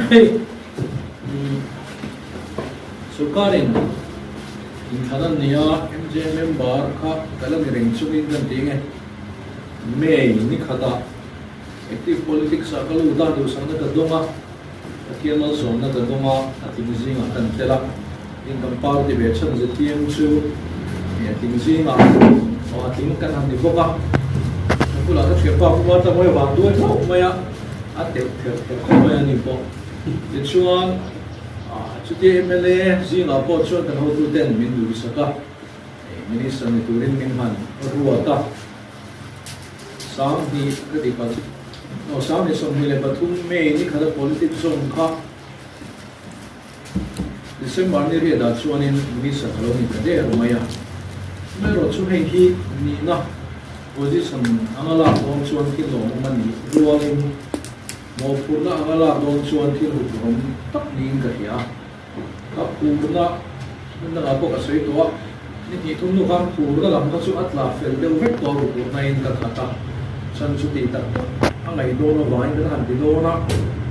Hei sorkarin inthlan a nia MJ member kha ka la ni reng chungin kan ti nge May ni khatah active politics ah ka lut a, duhsakna ka dawng a, Pathian malsawmna ka dawng a, a tling zingah kan tel a, tin kan party ve chhan ZPM chu a tling zingah aw a tling kan han ni bawk a, ka bulah ka thianpa Pu Martha Mawi vang duai hlauh mai a. A teuh ther ther khawp mai a ni pawh. Tichuan, chutia mla zingah pawh chuan kan hotuten min duhsak a, Minister ni turin min han ruat a. Sanghnih ka ti palh, aw Sanghnih 23 May ni khata politics zone kha December ni riatah chuanin Minister ka lo ni ta der mai a. Amaherawhchu hei hi nihna position anga lak dawn chuan thil lawmawm a nih rualin mawhphurhna anga lak dawn chuan thil huphurhawm tak niin ka hria a. Ka phurna hmun dangah pawh ka sawi tawh a, ni hnih thum hnu khan phurna lam kha chu a tla fel deuh vek tawh a huphurhnain ka khat a. Chhan chu tih tak tak a ngaih dawn avangin kan han ti dawn a,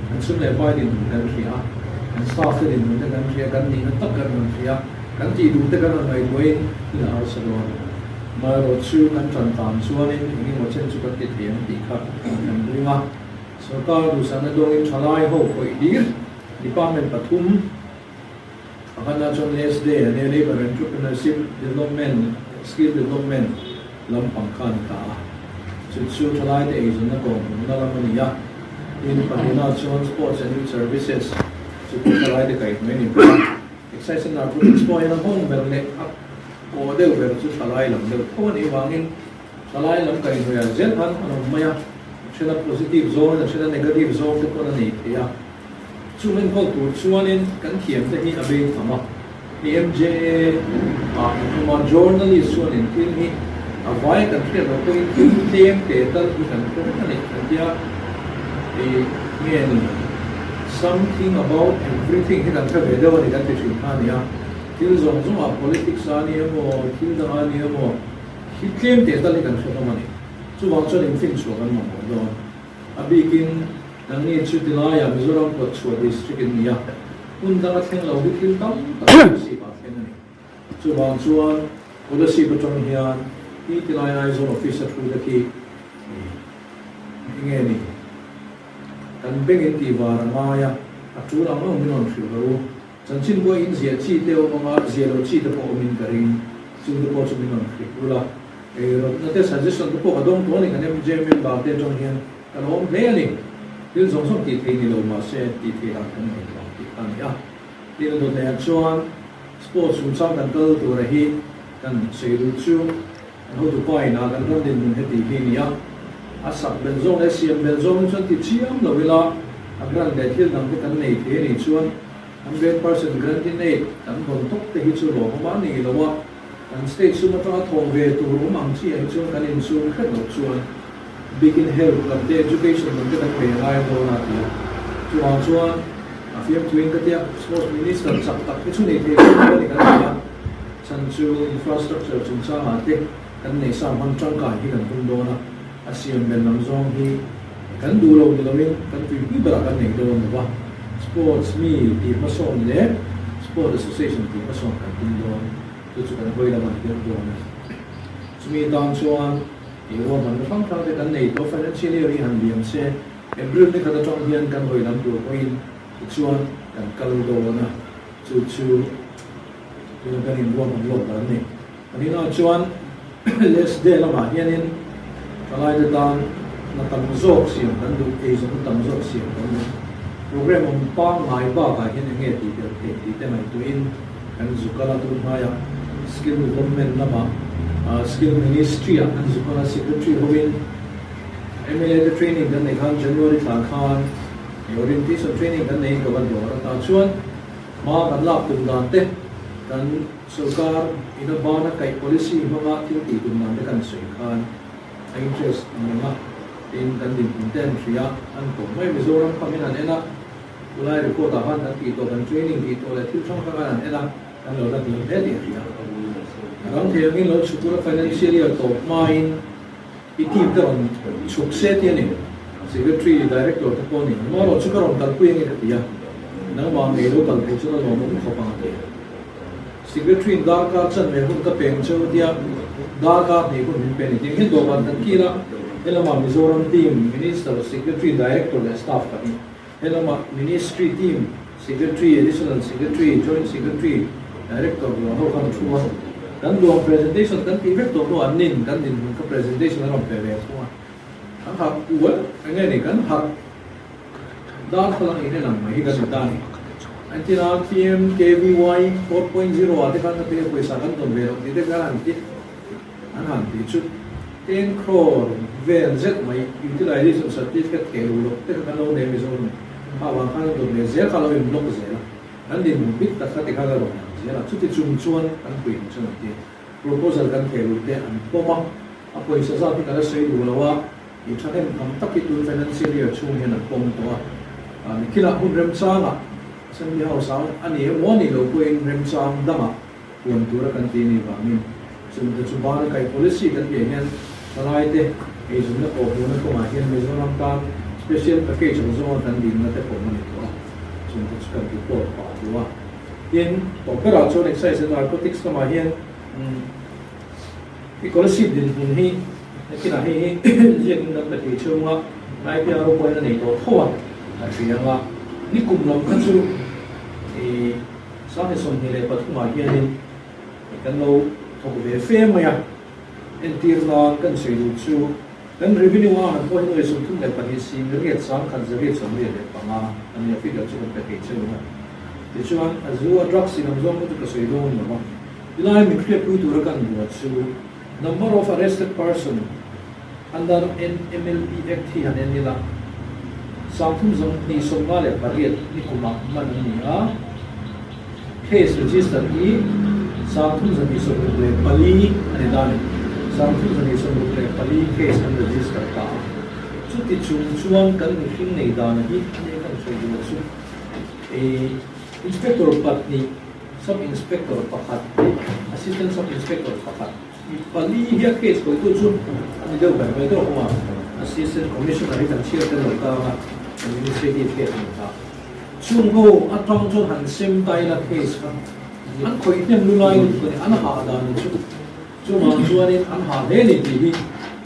kan chhun leh pai dinhmun kan hria a, kan staff te dinhmun te kan hria, kan nihna tak kan rawn hria, kan tih duh te kan rawn ngaihtuahin thil a harsa dawn. Amaherawh chu kan tan tan chuanin eng emaw chen chu kan ti thei ang tih kha kan ring a. Sorkar duhsakna dawngin thalai ho khawih hlir department pathum pakhatna chuan LESDE a nia, Labour Entrepreneurship Development, Skill Development lampang kha a ni ta a. Chu chu thalaite eizawnna kawng hmuhna lam a ni a. Tin, pahnihna chuan Sports and Youth Services chu pawh thalaite kaihhnawih a ni bawk a. Excise and Narcotics pawh hian a nghawng ber leh a kawh deuh ber chu thalai lam deuh tho a nih avangin thalai lam kaihhnawihah zel khan an awm mai a. A then a positive zawngin a then a negative zawng te pawn a nei thei a. Chung enkawl tur chuanin kan thiamte hi a bei tham a. PMJA ah in awm a, journalist chuanin thil hi a vai kan hriat loh pawhin thil tlem te tal hi kan hre vek a ni kan tia. Ih nge ni something about everything hi kan hre ve deuh a ni kan ti thin kha a ni a. Thil zawng zawngah politics a ni emaw thil dang a ni emaw hi tlem te tal hi kan hre hlawm a ni. Chuvang chuan infinchhuah kan mamawh dawn. A bikin nangni chu tilaiah Mizoram kawtchhuah district in ni a, hmun danga thleng lo hi thil tam tak Kolasib ah thleng a ni. Chuvang chuan Kolasib atang hian hi tilai Aizawl office a thu te khi enge ni? Kan bank in tih var a ngai a, a tul ang ang min rawn hrilh lo u. Chanchin buai in ziah chi te awm anga ziah lo chi te pawh awmin ka ring. Chung te pawh chu min rawn hrilh ul a. Ei rawtna te suggestion te pawh ka dawng tawh a ni kan MJ member te atang hian ka lo awm hle a ni. Thil zawng zawng tih thei ni lo mahse tih theih dan kan nei tawh ang tih kha a ni a. Tin a dawt leh ah chuan sports chungchang kan kal tura hi kan sawi duh chu kan hotupa in ah kan ram dinhmun heti hi a ni a. A sak belh zawng leh siam belh zawng hi chuan ti chiam lo ila a grant leh thil dang te kan nei thei a nih chuan 100% grant in aid kan vawn tawk te hi chu lawmawm a ni lo a. Kan state sum atanga thawk ve tur awm ang chiah hi chuan kan insum hret loh chuan bikin health lam te education lam te kan bei ngai dawn a ti a. Chuvang chuan a fiamthuin ka tia sports minister chak tak hi chu nei thei dawn lo a ni kan ti a. Chhan chu infrastructure chungchangah te kan nei sa hman tangkai hi kan tum dawn a, a siam bel lam zawng hi kan duh lo ni loin kan tuipui berah kan nei dawn lo va. Sports mi tih hmasawn leh sport association tih hmasawn kan tum dawn. Chu chu kan hawi lamah hian dawn a ni. Chumi tan chuan ih ruahmanna hrang hrang te kan nei tawh financial year hi han liam se, April ni khat atang hian kan hawi lam tur pawhin tichuan kan kal dawn a, chu chu tuna kan inruahman lawk dan a ni. Kan inah chuan last day lamah hianin thalaite tan hna tam zawk siam kan duh, eizawnna tam zawk siam kan duh. Program awm pangngai bakah hian eng nge tih tel theih tih te ngaihtuahin, Kan zukala tun hmaia Skill Development lama Skill Ministry ah kan zukala Secretary hovin mla te training kan neih khan January thla khan orientation training kan neiin ka va dawr a, tah chuan hma kan lak tum dan te, kan sorkar ina bana kaih policy hmanga thil tih tum dan te kan sawi khan a interest ang reng a, tin kan dinhmun te an hria an tawh mai Mizoram kha min han en a. Tunlai report ah khan kan tih tawh, kan training tih tawh leh thil hrang hrang an en a, kan lo la hniam hle tih a hria. A ram thei angin lo chhuk ula financial year tawp hmain i team te rawn chhuk se tih a ni. Secretary, Director te pawh a ni. Amaherawh chu ka rawn kalpui ange ka ti a, nangmah ngei lo kal thei chuan a lawmawm khawp ang a ti a. Secretary in darkar chanve hun ka peng cheu a tia, darkar hnih hun min pe a ni. Tiang hian dawhkan kan kil a, helamah Mizoram team, Minister, Secretary, Director leh staff pahnih. Helamah Ministry team, Secretary, Additional Secretary, Joint Secretary, Director ruang ho khan thu a. Kan duang presentation kan tih vek tawh hnuah an nin kan dinhmun kha presentation a rawn pe ve thung a. Kan harh ual eng nge ni kan harh darthlalang in en ang mai hi kan ni ta a ni. Entirna PMKVY 4.0 ah te khan ka ti a pawisa kan dawn ve loh tih te khan an ti. An han tih chu 10 crore vel zet mai utilization certificate theh luh loh te kha kan lo nei Mizoram kha avang khan an dawt leh zel kha a lo in block zel a, kan dinhmun bik tak kha tikhan a rawn lang zel a, chuti chung chuan kan pui ang chuan an ti a, proposal kan theh luh te an pawm a, a pawisa zat hi ka la sawi duh lo a, i thahnem tham tak hi tun financial year chhung hian an pawm tawh a, nikhinah hun remchangah Assembly House ah a ni emaw a nih loh pawhin remchang dangah Huan tura kan tih anih vangin chungte chu bana kaih policy kan tih ah hian thalaite eizawnna kawhhmuhna kawngah hian Mizoram tan special package ang zawnga kan dinna te pawm a ni tawh a, chungte chu kan report pah duh a. Tin, tawp berah chuan Excise and Narcotics lamah hian i scholarship dinhmun hi nakinah hei hi ziakin kan pe thei chhunga IPR pawhin a nei tawh tho a, a hria anga nikum lam kha chu i Sangha 23 ah hianin kan lo thawk ve fe mai a, entir nan kan sawi duh chu kan revenue a han pawh hi nuai 32 sing riat 10 185 a nia figure chu kan pe thei cheu ang a. Tichuan a zu a drugs in ang zawng chu ka sawi dawn lo a, tilai min hriatpui tura kan buat chu number of arrested person under NMLP Act hi han en ila, 3258 ni kumah man an ni a, case register hi 3264 a ni ta a ni. 3264 case an register ta a, chuti chung chuan kan mihring nei dana hi a nia kan sawi duh chu Inspector pahnih, Sub Inspector pakhat leh Assistant Sub Inspector pakhat. Mi pali hi a case kawitu chu a ni deuh ber mai deuh awm a, Assistant Commissioner hi kan chhiar tel lo ta ang a, Administrative Head a ni ta. Chung ho atang chuan han sem ta ila case kha an khawih hnem lu lai lutuk a ni, an hah dan ni chu. Chungah chuanin an hah hle ni tih hi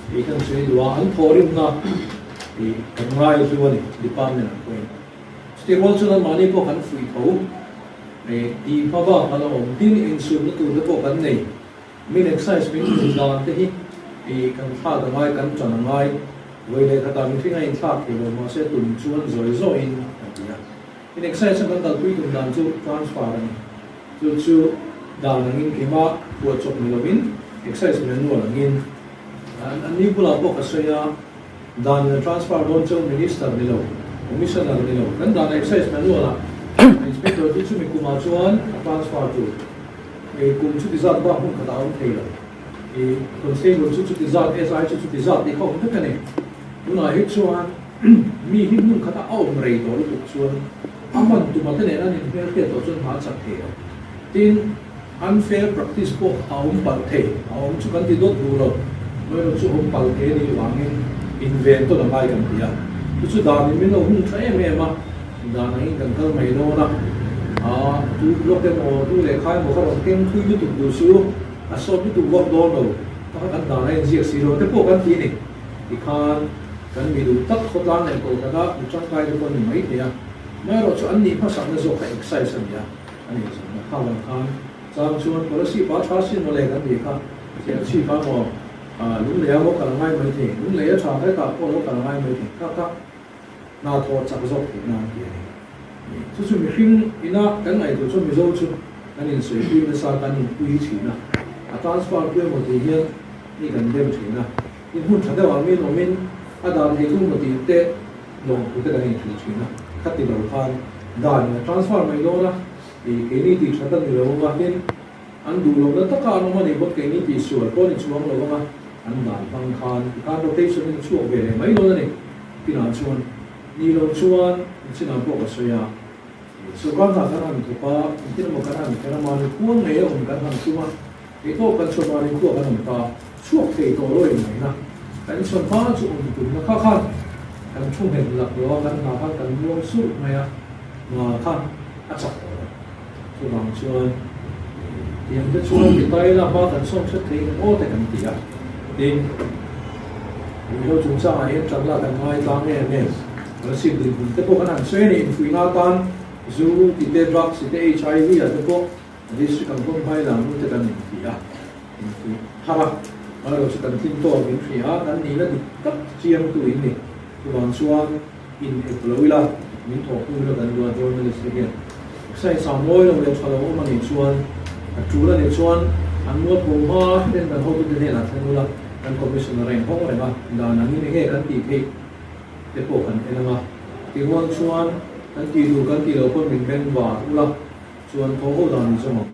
kei kan sawi duh a, an thawhrimna tih kan ngai hlu a ni department ah pawhin. Chutih rual chuan anmahni pawh kan fuih tho tih hma bak a la awm. Tin, insumna tur te pawh kan nei. Min excise min hmuh dan te hi ih kan thlak a ngai, kan tan a ngai. Vawi leh khatah mihring a inthlak thei lo mahse tum chuan zawi zawiin kan ti a. In excise a kan kalpui tum dan chu transfer a ni. Chu chu dan angin keimah phuah chawp ni lovin excise manual angin an ni bulah pawh ka sawi a, dan in a transfer dawn chu minister ni lo, commissioner ni lo, kan dan excise manual ah inspector chu chumi kumah chuan a transfer tur. Ei kum chuti zat bak hmun khatah a awm thei lo. I constable chu chuti zat, SI chu chuti zat tih kha awm vek a ni. Tunah hi chuan mi hi hmun khatah a awm rei tawh lutuk chuan a man tuma te nen an inhmel hriat tawh chuan hma a chak thei lo. Tin, unfair practice pawh a awm palh thei, a awm chu kan ti dawt duh lo. Amaherawhchu chu awm palh thei a nih vangin inven tawn a ngai kan ti a. Chu chu danin min lo hung tha em em a. Dan angin kan kal mai dawn a, aa tu block emaw tu lehkha emaw kha rawn keng thui lutuk duh su, a sawt lutuk vak dawn lo, taka kan dan a inziak si lo te pawh kan ti a ni. Tikhan kan mi duh tak khawtlang leh Kolkata mi tangkai te pawh an ni mai thei a, amaherawh chu an nih hmasakna zawk kha excise a ni a, a nih zawhna kha vang khan chang chuan policy pa tha sin mawle kan tih kha Serchhip a maw Lunglei a lo kal ngai mai thei, Lunglei a tha hetah pawh a lo kal ngai mai thei kha kha. Hna thawh chak zawk theih nan tih a ni. Chu chu mihring ina kan ngaihtuah chuan Mizo chu kan insawi pui nasa, kan inpui thin a, a transfer pui emaw tih hian mi kan dem thin a, in hmun tha deuh ah min awmin a dan thei tu emaw tih te lawmthu te kan inhrilh thin a, khati lo khan dan in a transfer mai dawn a, ih keini tih that a ni lo anga tin an duh lohna taka an awm a nih bawk keini tih sual pawh ni chuang lo anga an dan hmang khan tikhan rotation in chhuak ve leh mai dawn a ni. Tinah chuan ni lo chuan chinah pawh ka sawi a, sawrkar hna kan han thawk a, engtin emaw kan han kher a, mahni khua ngei a awm kan han tum a, kei tawp kan chhuah mahni khua kan awm ta, chhuak thei tawh lo in ngaihna kan chhuan hma chu awm tumna kha khan. Kan thu nghet laklawh a, kan hna khan kan muang surh mai a, hna kha a chak tawh lo. Chuvang chuan tiang te chuan mi tai ila hma kan sawn hret thei ang aw te kan ti a. Tin, ruihhlo chungchangah hian ṭan lak an ngai tlang em em. Ralsip dinhmun te pawh kan han sawi a ni, infuihna atan zu ti te, drugs ti te, HIV ah te pawh district ang pawn hmai lang nu te kan inti a, infuih thar a. Amaherawhchu kan tlin tawk in hria a, kan nihna dik tak chiangtu in ni. Chuvang chuan in ep lo ila, min thawhpui ila kan duh a, journalist te hian science ah mawi lo leh tha lo awm a nih chuan, a tul a nih chuan an mualpho hma ten kan hotute hnenah thlen ula, kan commissioner a inhawng reng a, dan angin enge kan tih theih te pawh kan en ang a, tirual chuan kan tih duh kan tih loh pawn min beng var ula, chuan thaw ho dan in zawm ang.